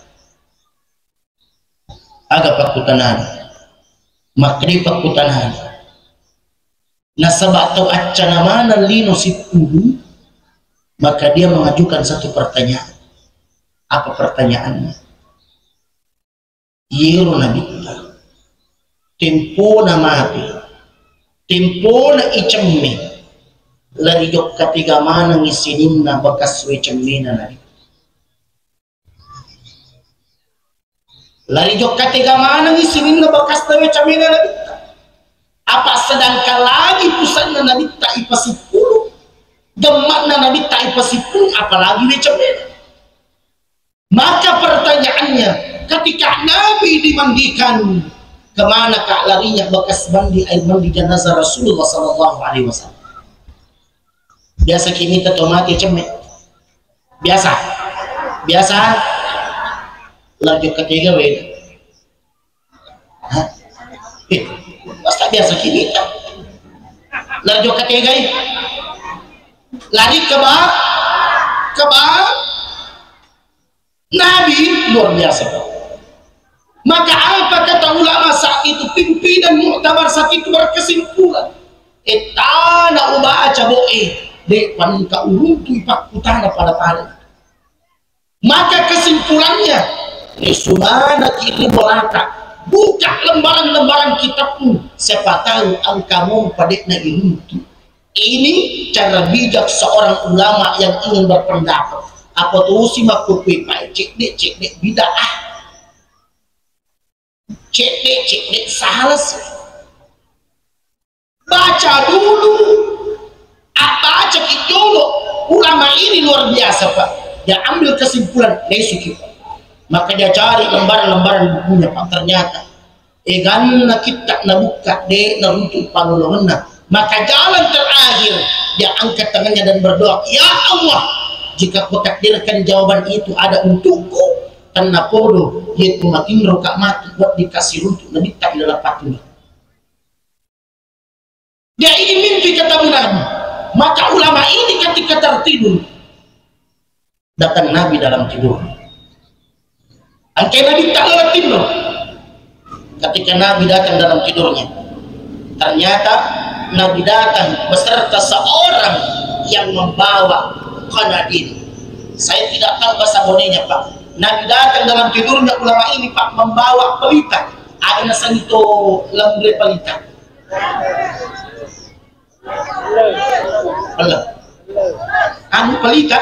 Aga pakkutanana? Makkeda pakkutanana. Nasaba tau accana maneng lino sipulu, maka dia mengajukan satu pertanyaan. Apa pertanyaannya? Iyero nabitta, tempona mate, tempona icemme, Lari jokka tega manengngi sininna bekas wae cemmena Nabitta. Lari jokka tega manengngi sininna bekas wae cemmena Nabitta. Apa sedangkan lagi pusanna Nabitta ipasippulung, gemmakna Nabitta ipasippulung, apalagi wae cemmena. Maka pertanyaannya, ketika Nabi dimandikan, kemana kak larinya bekas mandi, air mandi jenazah Rasulullah sallallahu alaihi wasallam? Biasa kimita to mate cemme. Biasa. Biasa. Lagi ketega weda. Hah? Eh, masa biasa kimita? Lagi ketegai. Lari ke ba, ke ba, Nabi luar biasa, Pak. Maka apa kata ulama saat itu, pimpinan muktamar saat itu berkesimpulan, eh, tana ubaca boe, de' panengka uruntui pakkutana pada-pada. Maka kesimpulannya, eh, sumana kiri bolata, buka lembaran-lembaran kitabmu, siapa tahu engka mompa de'na iruntu. Ini cara bijak seorang ulama yang ingin berpendapat. Apa tusi makkukui pae cedde-cedde bid'ah. Cedde-cedde salah sih. Baca dulu. Ah, baca ki dulu. Ulama ini luar biasa, Pak. Dia ambil kesimpulan, lesu ki, Pak. Maka dia cari lembaran-lembaran bukunya, Pak. Ternyata eganna kitta nabukka, de' naruntu pangolongenna. Maka jalan terakhir, dia angkat tangannya dan berdoa, "Ya Allah, jika kau takdirkan jawaban itu ada untukku, tennapodo, yaitu matinro ka mati buat dikasih runtu nabitta ilaleng patunna." Dia ingin mimpi ketemu Nabi. Maka ulama ini ketika tertidur, datang Nabi dalam tidur. Angke Nabi tak lewat tidur. Ketika Nabi datang dalam tidurnya, ternyata Nabi datang beserta seorang yang membawa qanadil. Saya tidak tahu bahasa Bondenya, Pak. Nabi datang dalam tidurnya ulama ini, Pak, membawa pelita. Ada nasang itu lembre pelita. Peleng. Anu pelita.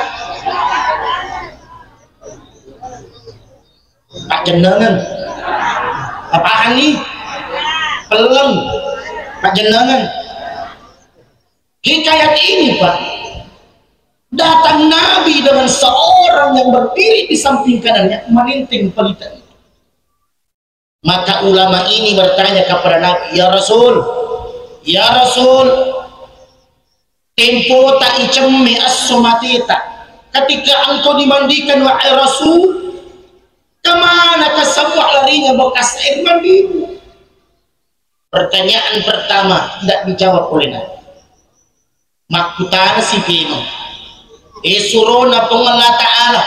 Pajennengan. Apaan nih? Peleng. Pajennengan. Hikayat ini, Pak. Datang Nabi dengan seorang yang berdiri di samping kanannya, menenteng pelita itu. Maka ulama ini bertanya kepada Nabi, "Ya Rasul, ya Rasul, tempo tak icemme asso mateta. Ketika engkau dimandikan, wahai Rasul, kemana ke semua larinya bekas air mandimu?" Pertanyaan pertama tidak dijawab oleh Nabi. Makkutana si Peno, eh, surona Puang Allah Ta'ala,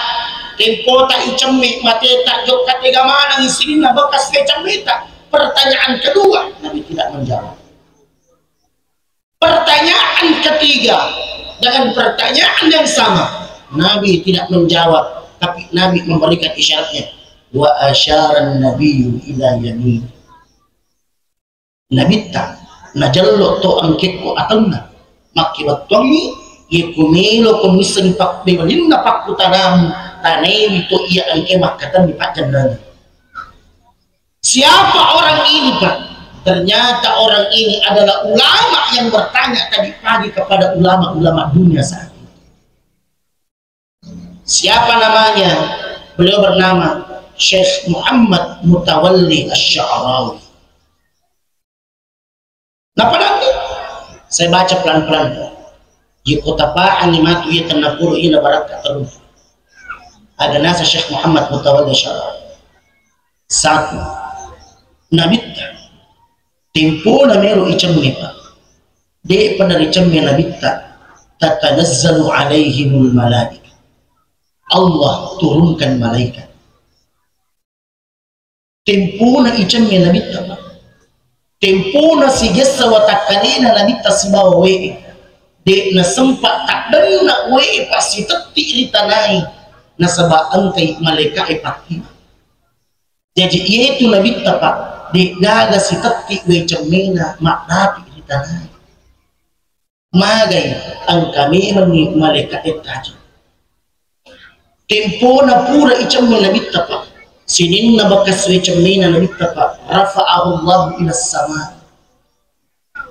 tempota icemme mateta, jokka tega maneng sininna bekas cemmeta. Pertanyaan kedua, Nabi tidak menjawab. Pertanyaan ketiga, dengan pertanyaan yang sama, Nabi tidak menjawab, tapi Nabi memberikan isyaratnya. Wa asyaran nabiyyu ila yamin. Nabitta, najello to angkekko atenna. Makkebettuangngi, yekko melo ko missengi pabbebalinna pakkutanamu, tanaiwi to iya engke makkatenni pajjennengeng. Siapa orang ini, Pak? Ternyata orang ini adalah ulama yang bertanya tadi pagi kepada ulama-ulama dunia saat itu. Siapa namanya? Beliau bernama Syekh Muhammad Mutawalli Asy-Sya'rawi. Napa nanti? Saya baca pelan-pelan. Di kota Pahang matu ia tenapuru ina barakka terus. Ada nasa Syekh Muhammad Mutawalli Asy-Sya'rawi. Satu, Nabitta. Tempona melo icemme, Pak. De'pa naricemme Nabitta, tatanazzalu alaihimul malaikah. Allah turunkan malaikat. Tempona icemme Nabitta, Pak. Tempona sigessa watakkalena Nabitta sibawa wae. De' nasempa taddenna wae, Pak, sitetti ri tanae. Nasaba engkai malaika'e pattima. Jaji, iyetu Nabitta, Pak, de'gaga sitetti wae cemmena maddapi ri tanae. Magai engka memenni malaika'e tajeng. Tempona pura icemme Nabitta, Pak. Sininna bekas wae cemmena Nabitta, Pak. Rafa'ahu Allahu ila sama.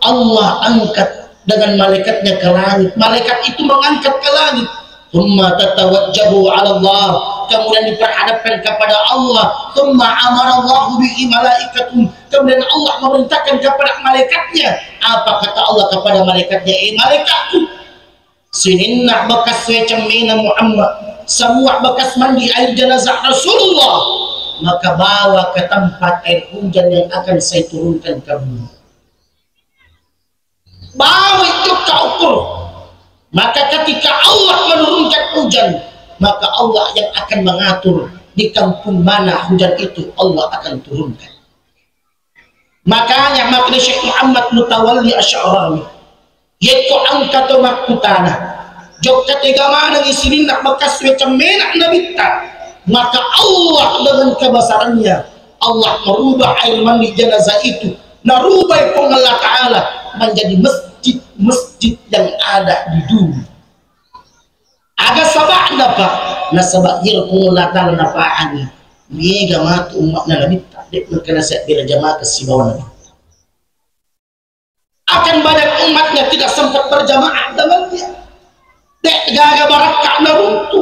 Allah angkat dengan malaikatnya ke langit. Malaikat itu mengangkat ke langit. Thumma tatawajjahu ala Allah. Kemudian diperhadapkan kepada Allah. Thumma amara Allahu bihi malaikatuhu. Kemudian Allah memerintahkan kepada malaikatnya. Apa kata Allah kepada malaikatnya? "Eh, malaikatku, sininna bekas wae cemmena Muhammad, semua bekas mandi air jenazah Rasulullah, maka bawa ke tempat air hujan yang akan saya turunkan ke bumi." Bawa itu ke ukur. Maka ketika Allah menurunkan hujan, maka Allah yang akan mengatur di kampung mana hujan itu Allah akan turunkan. Makanya makkeda Syekh Muhammad Mutawalli Asy'arawi, yekko engka to makkutana, jokka tega manengngi sininna bekas wae cemmena Nabitta, maka Allah dengan kebesarannya, Allah merubah air mandi jenazah itu, narubai Puang Allah Ta'ala menjadi masjid-masjid yang ada di dunia. Aga saba'na, Pak? Nasaba iyaro Puang Allah Ta'ala napahangi, mega matu umma'na Nabitta, de' nengka nasedding berjamaah sibawa Nabitta. Akan banyak umatnya tidak sempat berjamaah dengannya. De' gaga barakka'na runtu.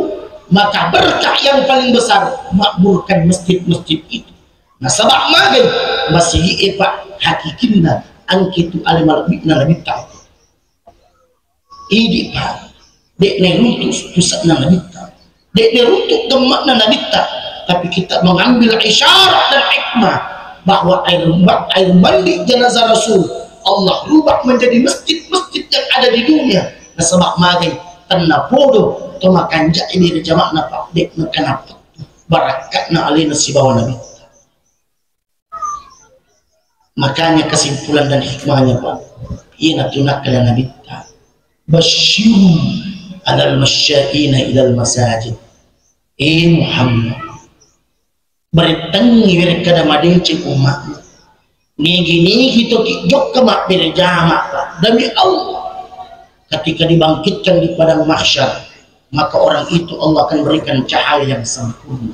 Maka berkah yang paling besar, makmurkan masjid-masjid itu. Nasaba magai, masigi'e, Pak, hakikinna engka tu ale malebbi'na Nabitta. Idi, Pak, de' neruntuk pusatna Nabitta, de' neruntuk gemme'na Nabitta, tapi kita mengambil isyarat dan hikmah bahwa air, air mandi jenazah Rasul Allah rubah menjadi masjid-masjid yang ada di dunia. Nasaba magai, tennapodo to makanja'e berjamaahna, Pak, de' nengka napettu barakka'na alena sibawa Nabitta. Makanya kesimpulan dan hikmahnya, Pak, iyanatu nakkeda Nabitta, "Basyiru alal masyaina ilal masajid." Eh Muhammad, berettengngi werekkada madeceng umma'mu. Nigi-nigi toki jokka mabbere jama, Pak. Demi Allah, ketika dibangkitkan di padang mahsyar, maka orang itu Allah akan berikan cahaya yang sempurna.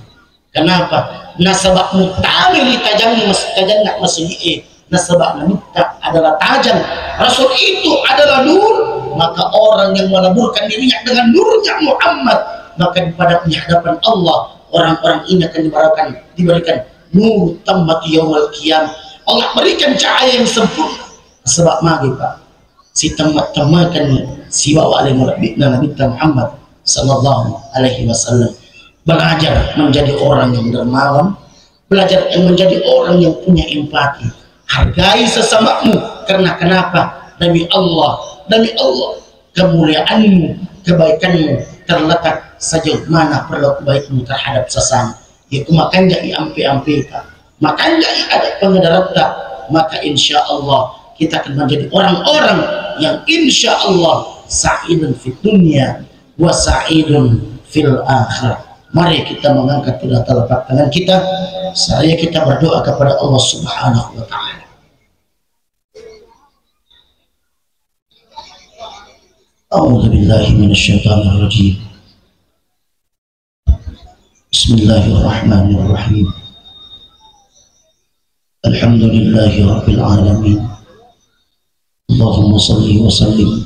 Kenapa? Nasaba muttama ri tajangngi mas-, tajanna masigi'e. Nasaba Nabitta adalah tajang. Rasul itu adalah nur. Maka orang yang meleburkan dirinya dengan nurnya Muhammad, maka di pada, di hadapan Allah, orang-orang ini akan diberikan, diberikan nur tammati yaumal qiyamah. Allah berikan cahaya yang sempurna. Nasaba magi, Pak, sitemma-temmakenni sibawa ale malebbi'na Nabitta Muhammad sallallahu alaihi wasallam. Belajar menjadi orang yang dermawan, belajar menjadi orang yang punya empati. Hargai sesamamu, karena kenapa? Demi Allah, demi Allah, kemuliaanmu, kebaikanmu terletak sejauh mana perbuatan baikmu terhadap sesama. Yaitu makanjai ampe-ampeta, makanjai ada pengendaratta, maka insya Allah kita akan menjadi orang-orang yang insya Allah sa'idun fid dunya wa sa'idun fil akhirah. Mari kita mengangkat kedua telapak tangan kita, seraya kita berdoa kepada Allah Subhanahu wa Ta'ala. A'udzu billahi minasyaitonir rajim. Bismillahirrahmanirrahim. Alhamdulillahi rabbil alamin. Allahumma salli wa sallim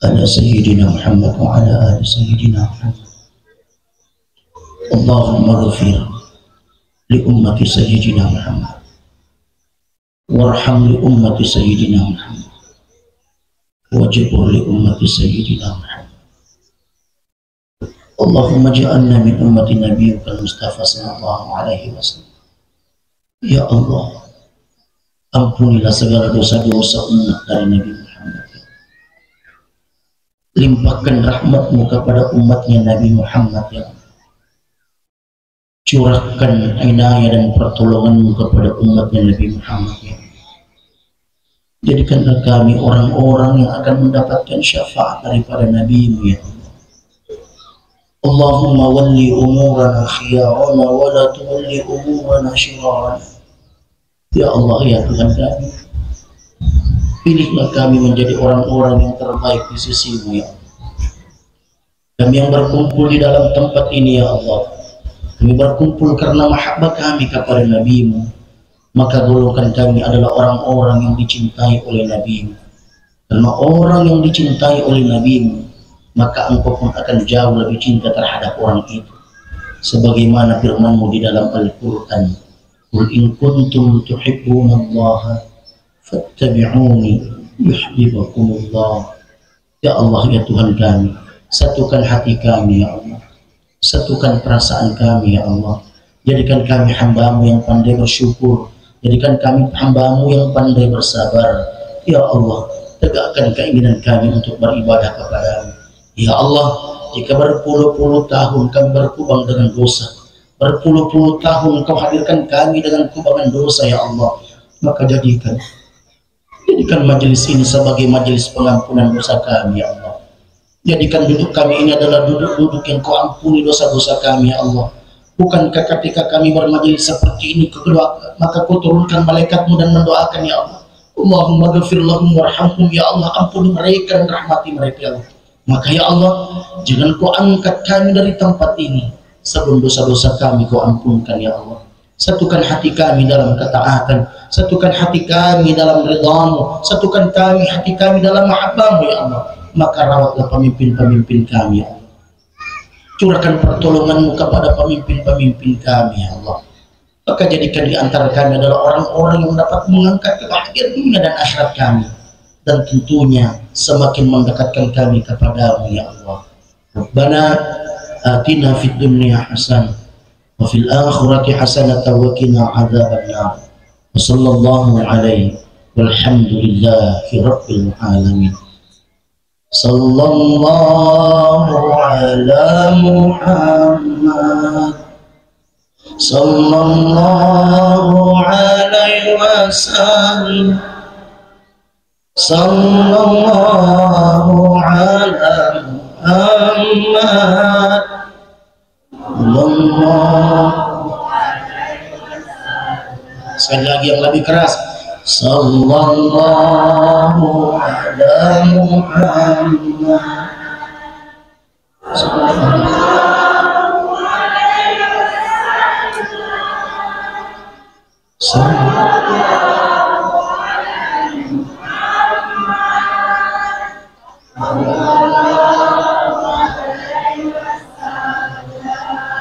ala sayyidina Muhammad wa ala ali sayyidina Muhammad. Allahumma ghfir li ummati sayyidina Muhammad. Warham li ummati sayyidina Muhammad. Wajbur li ummati sayyidina Muhammad. Allahumma ja'alna min ummati nabiyyikal Mustafa sallallahu alaihi wasallam. Ya Allah, ampunilah segala dosa-dosa umat dari Nabi Muhammad. Limpahkan rahmatmu kepada umatnya Nabi Muhammad, ya Allah. Curahkan inayah dan pertolonganmu kepada umatnya Nabi Muhammad, ya Allah. Jadikanlah kami orang-orang yang akan mendapatkan syafaat daripada Nabimu, ya Allah. Allahumma walli umurana khiyarana wa la tuwalli umurana syirarana. Ya Allah, ya Tuhan kami, Pilihlah kami menjadi orang-orang yang terbaik di sisimu, ya Allah. Kami yang berkumpul di dalam tempat ini, ya Allah, kami berkumpul karena mahabbah kami kepada Nabimu, maka golongkan kami adalah orang-orang yang dicintai oleh Nabimu. Karena orang yang dicintai oleh Nabimu, maka engkau pun akan jauh lebih cinta terhadap orang itu. Sebagaimana firmanmu di dalam Al-Quran, "Qul in kuntum tuhibbunallaha fattabi'uni yuhibbukumullah." Ya Allah, ya Tuhan kami, satukan hati kami, ya Allah. Satukan perasaan kami, ya Allah. Jadikan kami hamba-Mu yang pandai bersyukur. Jadikan kami hamba-Mu yang pandai bersabar. Ya Allah, tegakkan keinginan kami untuk beribadah kepada-Mu. Ya Allah, jika berpuluh-puluh tahun kami berkubang dengan dosa, berpuluh-puluh tahun Engkau hadirkan kami dengan kubangan dosa, ya Allah, maka jadikan Jadikan majelis ini sebagai majelis pengampunan dosa kami, ya Allah. Jadikan duduk kami ini adalah duduk-duduk yang Kau ampuni dosa-dosa kami, ya Allah. Bukankah ketika kami bermajelis seperti ini, kedua, maka Kau turunkan malaikat-Mu dan mendoakan, ya Allah. Allahumma ghafir lahum warhamhum, ya Allah, ampuni mereka dan rahmati mereka, ya Allah. Maka, ya Allah, jangan Kau angkat kami dari tempat ini sebelum dosa-dosa kami Kau ampunkan, ya Allah. Satukan hati kami dalam ketaatan, satukan hati kami dalam ridha-Mu, satukan kami, hati kami dalam mahabbah-Mu, ya Allah. Maka rawatlah pemimpin-pemimpin kami, ya Allah. Curahkan pertolongan-Mu kepada pemimpin-pemimpin kami, ya Allah. Maka jadikan di antara kami adalah orang-orang yang dapat mengangkat kebahagiaan dunia dan akhirat kami, dan tentunya semakin mendekatkan kami kepada-Mu, ya Allah. Rabbana atina fid dunya hasanah wa fil akhirati hasanatan wa qina adzabannar. Wa sallallahu alaihi walhamdulillahi rabbil alamin. Sallallahu ala Muhammad. Sallallahu alaihi wasallam. Sallallahu ala Muhammad. Sallallahu. Sekali lagi yang lebih keras. Sallallahu ala Muhammad.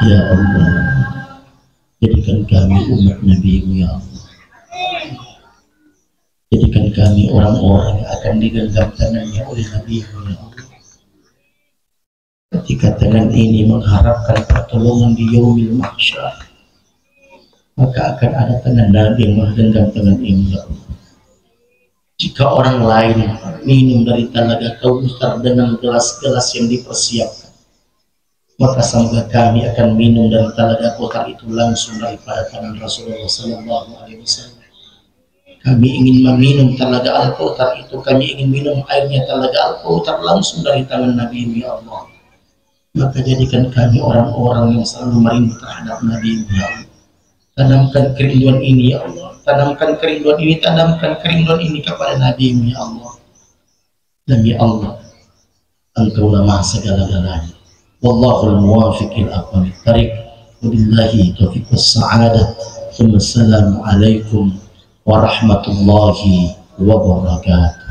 Ya Allah, jadikan kami umat Nabi-Mu, ya Allah. Jadikan kami orang-orang yang akan digenggam tangannya oleh Nabi-Mu, ya Allah. Ketika tangan ini mengharapkan pertolongan di yaumil mahsyar, maka akan ada tangan Nabi yang menggenggam tangan ini, ya Allah. Jika orang lain minum dari telaga Kautsar dengan gelas-gelas yang dipersiapkan, maka semoga kami akan minum dari telaga Kautsar itu langsung daripada tangan Rasulullah sallallahu alaihi wasallam. Kami ingin meminum telaga Al-Kautsar itu, kami ingin minum airnya telaga Al-Kautsar langsung dari tangan Nabi-Mu, ya Allah. Maka jadikan kami orang-orang yang selalu merindu terhadap Nabi-Mu, ya Allah. Tanamkan kerinduan ini, ya Allah. Tanamkan kerinduan ini, tanamkan kerinduan ini kepada Nabi-Mu, ya Allah. Demi Allah, Engkaulah Maha segala-galanya. Wallahul muwaffiq ila aqwamit thariq. Wabillahi taufiq was sa'adah. Wassalamualaikum warahmatullahi wabarakatuh.